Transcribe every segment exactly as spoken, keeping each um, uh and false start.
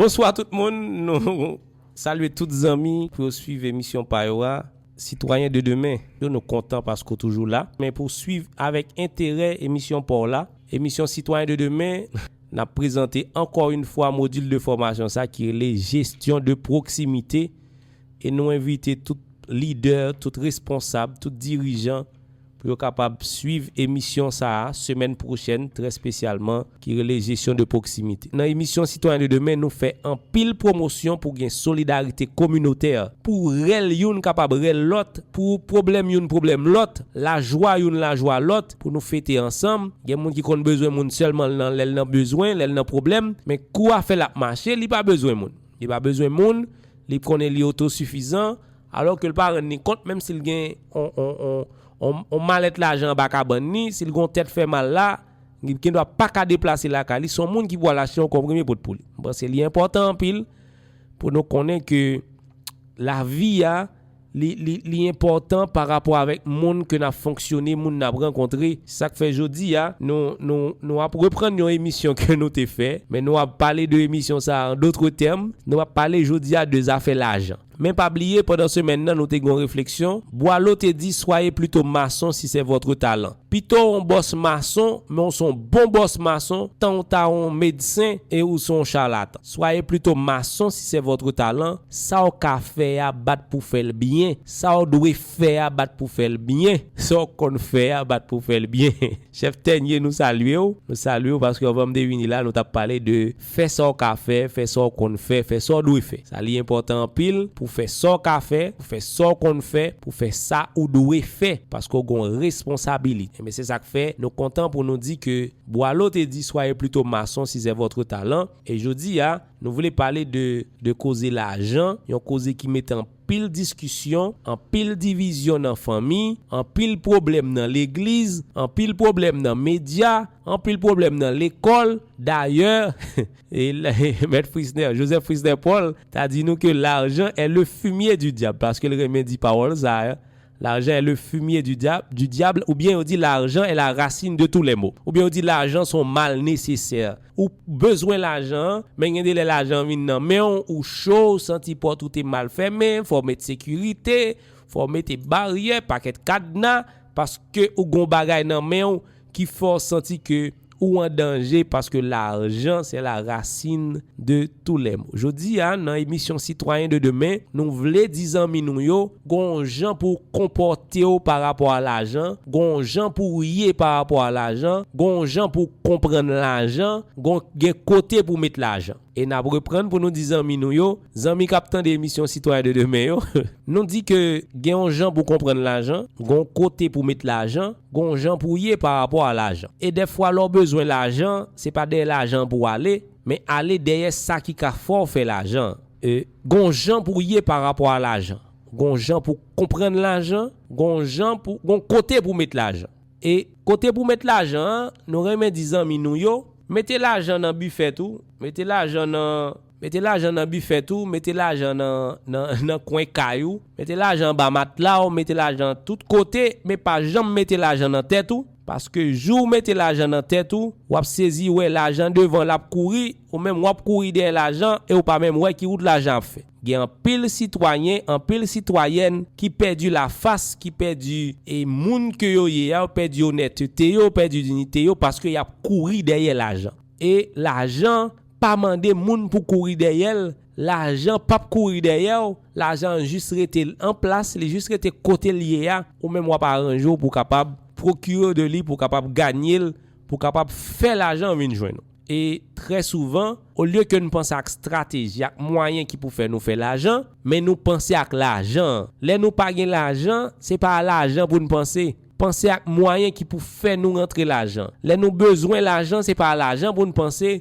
Bonswa tout moun, nou salye tout zanmi pou yo swiv emisyon pa yo a, Sitwayen de Demen. Yo, nou kontan paske w toujou la, men pou w swiv avèk enterè emisyon pa w la, emisyon Sitwayen de Demen, n ap prezante ankò yon fwa modil de fòmasyon sa ki rele jesyon de pwoksimite, e nou envite tout lidè, tout responsab, tout dirijan pou yo kapab swiv emisyon sa a semèn pwochèn, trè espesyalman, ki rele jesyon de pwoksimite. Nan emisyon Sitwayen de Demen, nou fè anpil pwomosyon pou gen solidarite kominotè, pou rèl youn kapab rèl lòt, pou pwoblèm youn pwoblèm lòt, lajwa youn lajwa lòt, pou nou fete ansanm. Gen moun ki konn bezwen moun sèlman nan, lè l nan bezwen, lè l nan pwoblèm, men kou afè l ap mache, li pa bezwen moun. Li pa bezwen moun, li konnen li otosifizan, alò ke l pa rann li kont, menm si l gen on, on, on, on, on malèt lajan anba kabann li, si l gen on tèt fè mal la, li gendwa pa ka deplase lakay li, se yon moun ki pou al achte yon konprime pot pou li. M panse li enpòtan anpil pou nou konnen ke lavi a, li, li, li enpòtan pa rapò avèk moun ke n ap fonksyone, moun n ap rankontre. Sa k fè jodi a, nou, nou, nou ap reprann yon emisyon ke nou te fè, men nou ap pale de emisyon sa a an dòt tèm. Nou ap pale jodi a de zafè lajan. Men pa bliye, pandan semèn nan, nou te gen yon refleksyon. Boileau te di, soyez plutôt maçon si c'est votre talent. Pito w yon bòs mason, men w se yon bon bòs mason, tan w ta yon medsen e ou se yon chalatan. Soyez plutôt maçon si c'est votre talent. Sa w ka fè a, bat pou fè l byen. Sa w dwe fè a, bat pou fè l byen. Sa w konn fè a, bat pou fè l byen. Chèf Tènye, nou salye w. Nou salye w paske anvan m te vini la, nou t ap pale de fè sa w ka fè, fè sa w konn fè, fè sa w dwe fè. Sa li enpòtan anpil pou fè sa w ka fè, pou fè sa w konn fè, pou fè sa ou dwe fè, paske w gen yon responsabilite. Men se sa k fè nou kontan pou nou di ke Boileau te di, soyez plutôt maçon si c'est votre talent. E jodi a, nou vle pale de, de koze lajan, yon koze ki mete anpil diskisyon, anpil divizyon nan fanmi, anpil pwoblèm nan legliz, anpil pwoblèm nan medya, anpil pwoblèm nan lekòl. Dayè, e, Mèt Frisner, Joseph Frisner Paul, ta di nou ke l'argent est le fumier du diable, paske l renmen di pawòl sa a. L'argent est le fumier du diable, du diable, oubyen yo di l'argent est la racine de tous les maux. Oubyen yo di lajan se yon mal nesesè. Ou bezwen lajan an, men gen de lè lajan an vin nan men w, ou cho, ou santi pòt ou te mal fèmen, fò w met sekirite, fò w mete baryè, pakèt kadna, paske ou gen yon bagay nan men w ki fè w santi ke ou an danje, paske l'argent c'est la racine de tous les maux. Jodi a, nan emisyon Sitwayen de Demen, nou vle di zanmi nou yo, gen yon jan pou w konpòte w pa rapò a lajan, gen yon jan pou w ye pa rapò a lajan, gen yon jan pou w konprann lajan, gen, gen kote pou w met lajan. E n ap reprann pou nou di zanmi nou yo, zanmi k ap tande emisyon Sitwayen de Demen yo, nou di ke gen yon jan pou w konprann lajan, gen yon kote pou w met lajan, gen yon jan pou w ye pa rapò a lajan. E dèfwa, lè w bezwen lajan, se pa dèyè lajan pou w ale, men ale dèyè sa ki ka fè w fè lajan. E, gen yon jan pou w ye pa rapò a lajan. Gen yon jan pou w konprann lajan, gen yon jan pou, gen yon kote pou w met lajan. E kote pou w met lajan an, nou renmen di zanmi nou yo, mete lajan nan bifèt ou, mete lajan nan, mete lajan nan bifèt ou, mete lajan nan, nan, nan kwen kay ou, mete lajan anba matla w, mete lajan tout kote, men pa janm mete lajan nan tèt ou, paske jou w mete lajan nan tèt ou, w ap sezi wè lajan devan l ap kouri, ou menm w ap kouri dèyè lajan e w pa menm wè ki wout lajan ap fè. Gen anpil sitwayen, anpil sitwayèn ki pèdi lafas, ki pèdi, e, moun ke yo ye a, yo pèdi onètete yo, yo pèdi diyite yo, paske y ap kouri dèyè lajan. E lajan pa mande moun pou kouri dèyè l, lajan p ap kouri dèyè w, lajan an jis rete l an plas, li jis rete kote l ye a, ou menm w ap aranje w pou w kapab pwokire w de li, pou w kapab ganye l, pou w kapab fè lajan an vin jwenn ou. E trè souvan, olye ke n panse ak estrateji, ak mwayen ki pou fè nou fè lajan, men nou panse ak lajan an. Lè nou pa gen lajan, se pa a lajan pou n panse. Panse ak mwayen ki pou fè nou rantre lajan. Lè nou bezwen lajan, se pa a lajan pou n panse.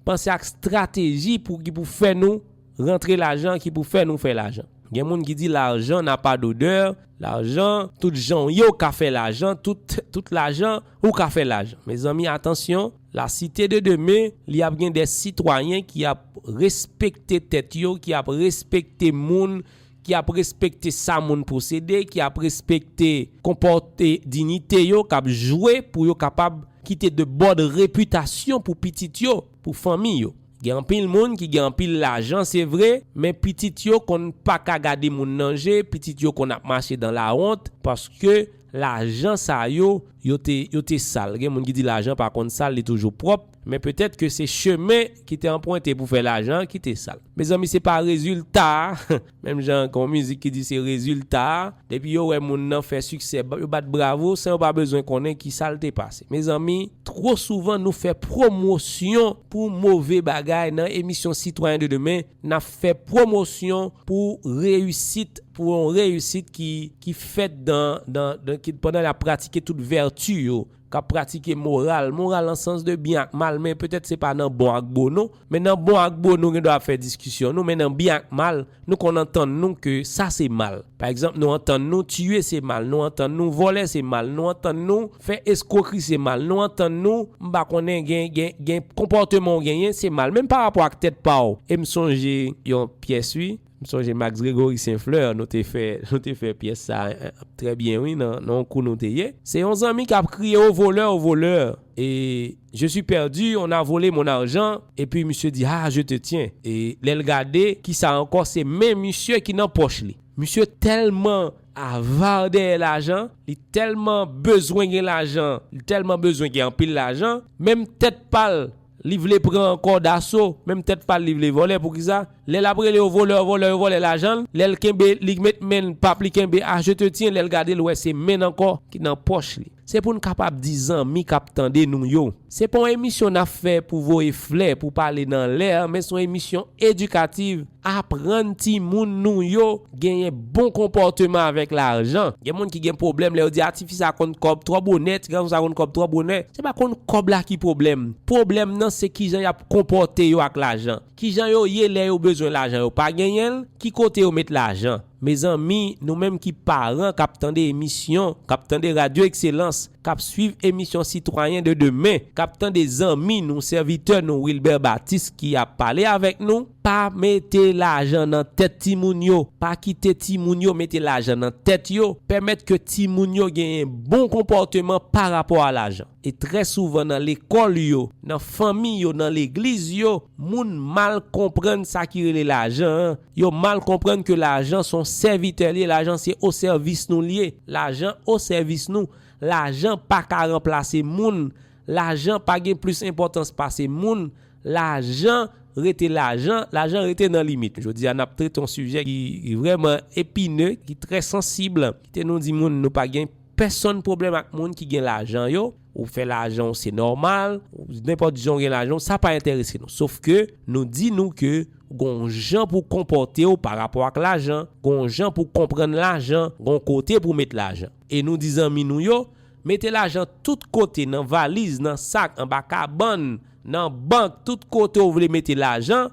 Panse ak estrateji pou, ki pou fè nou rantre lajan, ki pou fè nou fè lajan. Gen moun ki di l'argent n'a pas d'odeur, lajan, tout jan w ye w ka fè lajan, tout, tout lajan ou ka fè lajan. Mezanmi, atansyon, la cité de demain, li ap gen de sitwayen ki ap respekte tèt yo, ki ap respekte moun, ki ap respekte sa moun posede, ki ap respekte konpòte diyite yo, k ap jwe pou yo kapab kite de bòn repitasyon pou pitit yo, pou fanmi yo. Gen anpil moun ki gen anpil lajan, se vre, men pitit yo konn pa ka gade moun nan je, pitit yo konn ap mache dan lawont, paske lajan sa yo, yo te, yo te sal. Gen moun ki di lajan pa konn sal, li toujou pwòp, men petèt ke se chemen ki te anprente pou fè lajan ki te sal. Mezanmi, se pa rezilta a. Menm jan kon mizik ki di se rezilta a, depi yo wè moun nan fè siksè, yo bat bravo san yo pa bezwen konnen ki sa l te pase. Mezanmi, two souvan nou fè pwomosyon pou move bagay nan emisyon Sitwayen de Demen. N ap fè pwomosyon pou reyisit, pou yon reyisit ki, ki fèt dan, dan, dan, ki, pandan n ap pratike tout vèti yo, k ap pratike moral, moral nan sans de byen ak mal, men petèt se pa nan bon ak bon non, men nan bon ak bon nou gen dwa ap fè diskisyon nou, men nan byen ak mal, nou konn antann nou ke sa se mal. Pa egzanp, nou antann nou tiye se mal, nou antann nou vòlè se mal, nou antann nou fè eskwokri se mal, nou antann nou, m pa konnen, gen, gen, gen konpòteman w genyen se mal, menm pa rapò ak tèt pa w. E m sonje yon pyès, wi, m sonje Max Grégory Saint Fleur, nou te fè, nou te fè pyès sa, eh, trè byen, wi, nan, nan yon kou nou te ye. Se yon zanmi k ap kriye: au voleur, au voleur. Et je suis perdu, on a volé mon argent. Epi misye di: ah, je te tiens. E lè l gade, kisa ankò? Se men misye ki nan pòch li. Misye tèlman ava dèyè lajan, li tèlman bezwen gen lajan, li tèlman bezwen gen anpil lajan, menm tèt pa l, li vle pran ankò daso, menm tèt pa l, li vle vòlè. Poukisa? Lè l ap rele yo volè, volè, yo vòlè lajan l, lè l kenbe, li met men l, p ap li kenbe, ah, je te tiens, lè l gade, l wè se men l ankò ki nan pòch li. Se pou n kapab di zanmi k ap tande nou yo, se pa yon emisyon n ap fè pou voye flè, pou pale nan lè a, men se yon emisyon edikativ. Aprann timoun nou yo genyen bon konpòteman avèk lajan. Gen moun ki gen pwoblèm lè yo di, ah, tifi sa konn kòb twò bonè, ti gason sa konn kòb twò bonè. Se pa konn kòb la ki pwoblèm. Pwoblèm nan se kijan y ap konpòte yo ak lajan. Kijan yo ye lè yo bezwen lajan, yo pa genyen l, ki kote yo met lajan. Mezanmi, nou menm ki paran k ap tande emisyon, k ap tande Radyo Ekselans, k ap swiv emisyon Sitwayen de Demen, k ap tande zanmi nou, sèvitè nou, Wilbert Baptiste, ki ap pale avèk nou, pa mete lajan nan tèt timoun yo, pa kite timoun yo mete lajan nan tèt yo, pèmèt ke timoun yo genyen bon konpòteman pa rapò a lajan. E trè souvan nan lekòl yo, nan fanmi yo, nan legliz yo, moun mal konprann sa ki rele lajan an. Yo mal konprann ke lajan se yon sèvitè l ye, lajan se o sèvis nou l ye, lajan o sèvis nou. Lajan pa ka ranplase moun, lajan pa gen plis enpòtans pase moun, lajan rete lajan, lajan rete nan limit. Jodi a, n ap trete yon sijè ki, ki vrèman epine, ki trè sansib. Kite nou di moun, nou pa gen pèsonn pwoblèm ak moun ki gen lajan yo. Ou fè lajan w, se nòmal. Ou, nenpòt jan w gen lajan w, sa pa enterese nou. Sof ke nou di nou ke gon jan pou konpòte w pa rapò ak lajan, gon jan pou konprann lajan, gon kote pou met lajan. E nou di zanmi nou yo, mete lajan tout kote, nan valiz, nan sak, anba kabann, nan bank, tout kote w vle mete lajan,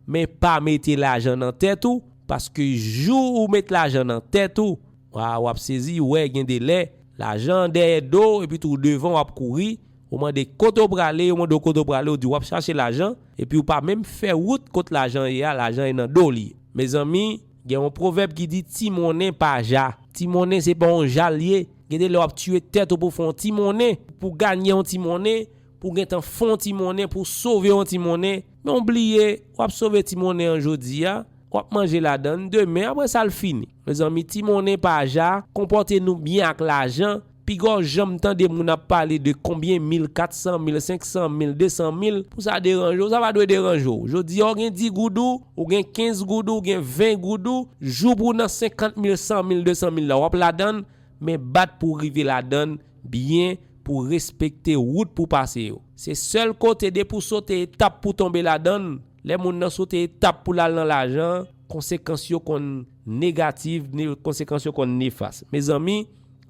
men pa mete lajan nan tèt ou, paske jou ou met lajan nan tèt ou, wa, w ap sezi, wè, gen de lè, lajan dèyè do w, epi tou devan w ap kouri, ou mande kote w prale, yo mande w kote w prale, ou di w ap chache lajan, epi ou pa menm fè wout kot lajan ye a, lajan ye nan do w li ye. Mezanmi, gen yon pwovèb ki di, timonnen pa ja. Timonnen se pa yon ja l ye. Gen de lè w ap tiye tèt ou pou fè yon timonnen, pou ganye yon timonnen, pou gentan fè yon timonnen, pou sove yon timonnen. Men w bliye, w ap sove timonnen an jodi a, w ap manje ladan l demen, apre sa l fini. Mezanmi, timonnen pa ja, konpòte nou byen ak lajan. Piga w janm tande moun ap pale de konbyen mil, kat san mil, senk san mil, de san mil, pou sa deranje w, sa pa dwe deranje w. Jodi a, w gen dis goud ou, ou gen kenz goud ou, ou gen ven goud ou, jou pou w nan senkant mil, san mil, de san mil la, w ap ladan l, men bat pou w rive ladan l byen, pou w respekte wout pou w pase yo. Se sèl kote depi w sote etap pou w tonbe ladan l, lè moun nan sote etap pou l al nan lajan, konsekans yo konn negatif, ne-, konsekans yo konn nefas. Mezanmi,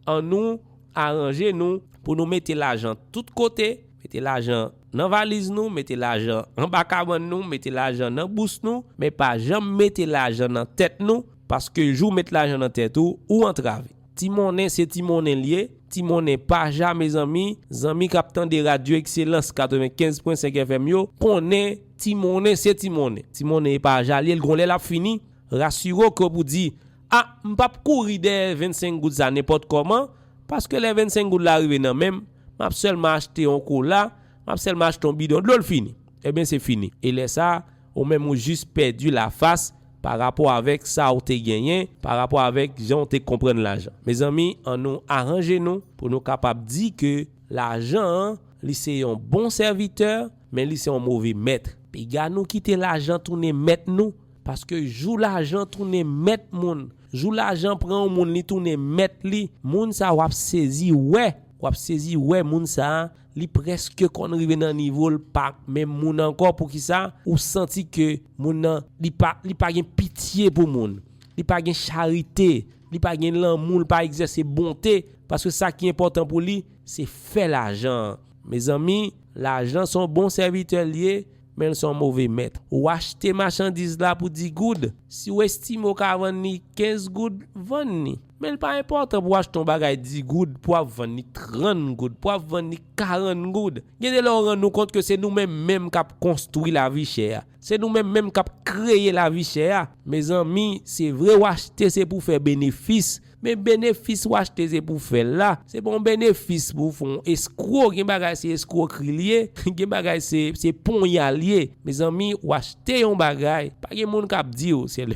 annou aranje nou pou nou mete lajan tout kote, mete lajan nan valiz nou, mete lajan anba kabann nou, mete lajan nan bous nou, men pa janm mete lajan nan tèt nou, paske jou w met lajan nan tèt ou, ou antrave. Timonnen se timonnen l ye, timonnen pa ja, mezanmi. Zanmi k ap tande Radyo Ekselans katrevenkenz pwen senk F M yo, konnen timonnen se timonnen. Timonnen e pa ja l ye, l gon lè l ap fini. Rasire w ke w pou di, a, m p ap kouri dèyè vennsenk goud sa nenpòt kòman, paske lè vennsenk goud la rive nan men m, m ap sèlman achte yon kola, m ap sèlman achte yon bidon dlo, l fini. ebyen, se fini. E lè sa, ou menm ou jis pèdi lafas pa rapò avèk sa ou te genyen, pa rapò avèk jan ou te konprann lajan. Mezanmi, ann nou aranje nou pou nou kapab di ke lajan an, li se yon bon sèvitè, men li se yon move mèt. Piga nou kite lajan tounen mèt nou, paske jou lajan tounen mèt moun, jou lajan pran yon moun, li tounen mèt li, moun sa w ap sezi wè, w ap sezi wè moun sa a, li prèske konn rive nan nivo l pa menm moun ankò. Poukisa? Ou santi ke moun nan, li pa, li pa gen pitye pou moun. Li pa gen charite. Li pa gen lanmou, li pa egzèse bonte. Paske sa ki enpòtan pou li, se fè lajan an. Mezanmi, lajan se yon bon sèvitè l ye, men l se yon move mèt. Ou achte machandiz la pou dis goud. Si w estime w ka vann li kenz goud, vann li. Men l pa enpòtan pou w achte yon bagay dis goud, pou w ap vann li trant goud, pou w ap vann li karant goud. Gen de lè w rann ou kont ke se nou menm menm k ap konstwi lavi chè a. Se nou menm menm k ap kreye lavi chè a. Mezanmi, se vre w achte se pou fè benefis, men benefis w achte se pou fè l la, se pa yon benefis pou w fè yon eskwo. Gen bagay se eskwokri l ye, gen bagay se, se ponya l ye. Mezanmi, w achte yon bagay, pa gen moun k ap di w, se,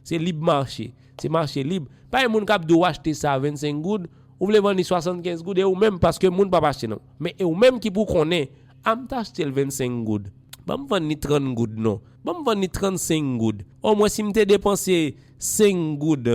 se lib mache, se mache lib. Pa gen moun k ap di w achte sa vennsenk goud, ou vle vann li swasannkenz goud, e ou menm, paske moun p ap achte non. Men e ou menm ki pou konnen, a m t achte l vennsenk goud. Ban m vann li trant goud non. Ban m vann li trannsenk goud. Omwen si m te depanse senk goud,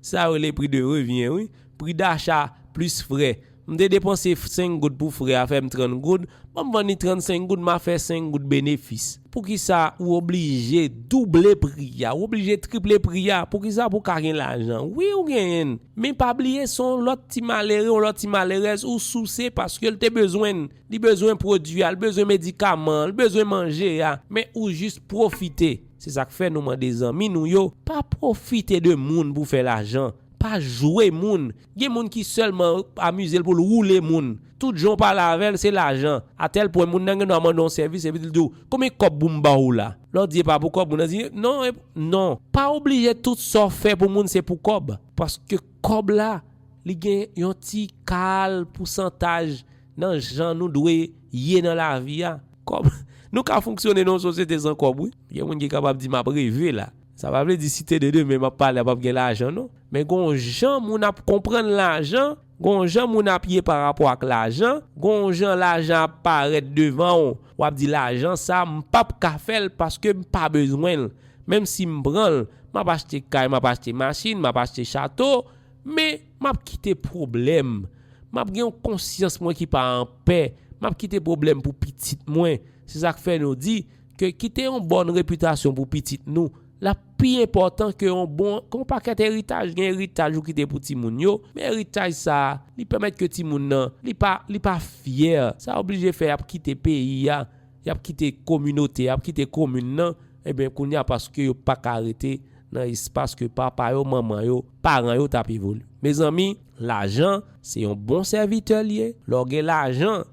sa yo rele prix de revient, wi. Prix d'achat plus frais. M te depanse senk goud pou frè a, fè m trant goud. Ban m vann li trannsenk goud, m a fè senk goud benefis. Poukisa ou oblije double pri a, ou oblije triple pri a? Poukisa pou w ka gen lajan? Wi, ou genyen l. Men pa bliye, se yon lòt ti malere, yon lòt ti malerèz ou souse paske l te bezwen l. Li bezwen pwodui a, li bezwen medikaman an, li bezwen manje a. Men ou jis pwofite. Se sa k fè nou mande zanmi nou yo, pa pwofite de moun pou fè lajan. Pa jwe moun. Gen moun ki sèlman amize l pou l woule moun. Tout jan w pale avè l, se lajan. A tèl pwen, moun nan gen dwa mande w yon sèvis, epi l di w, "Konbyen kòb pou m ba w la?" Lè w di, "E pa pou kòb," moun nan di, "Non, e, non." Pa oblije tout sa w fè pou moun, se pou kòb. Paske kòb la, li gen yon ti kal pousantaj nan jan nou dwe ye nan lavi a. Kòb, nou ka fonksyone nan yon sosyete san kòb, wi. Gen moun ki kapab di, "M ap reve la." Sa pa vle di si te de demen m ap pale a p ap gen lajan, non. Men gon jan moun ap konprann lajan, gon jan moun ap ye pa rapò ak lajan, gon jan lajan ap parèt devan w, w ap di, "Lajan sa, m p ap ka fè l paske m pa bezwen l." Menm si m pran l, m ap achte kay, m ap achte machin, m ap achte chato, men m ap kite pwoblèm. M ap gen yon konsyans mwen ki pa anpè. M ap kite pwoblèm pou pitit mwen. Se sa k fè nou di ke kite yon bòn repitasyon pou pitit nou, l ap pi enpòtan ke yon bon, ke yon pakèt eritaj. Gen eritaj ou kite pou timoun yo, men eritaj sa a, li pèmèt ke timoun nan, li pa, li pa fyè. Sa oblije fè y ap kite peyi a, y ap kite kominote, y ap kite komin nan, ebyen, kounye a, paske yo pa ka rete nan espas ke papa yo, manman yo, paran yo t ap evolye. Mezanmi, lajan, se yon bon sèvitè l ye. Lè w gen lajan,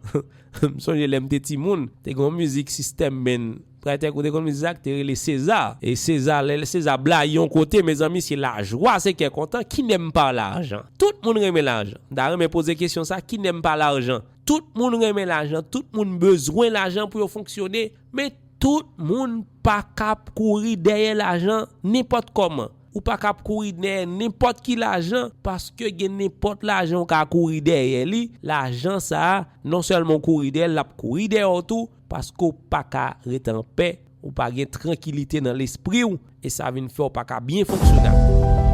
m sonje lè m te timoun, te gen yon mizik System Band. Praytèk ou te konn mizik sa k te rele Seza. E Seza, lè Seza blayi yon kote, mezanmi, se lajwa, se kè kontan. Qui n'aime pas l'argent? Tout moun renmen lajan. M ta renmen poze kesyon sa, qui n'aime pas l'argent? Tout moun renmen lajan, tout moun bezwen lajan pou yo fonksyone, men tout moun pa ka ap kouri dèyè lajan nenpòt kòman. Ou pa ka ap kouri dèyè nenpòt ki lajan, paske gen nenpòt lajan ou ka kouri dèyè li, lajan sa a, non sèlman w kouri dèyè l, l ap kouri dèyè w tou, paske w pa ka ret anpè, ou pa gen trankilite nan lespri w, e sa vin fè w pa ka byen fonksyone.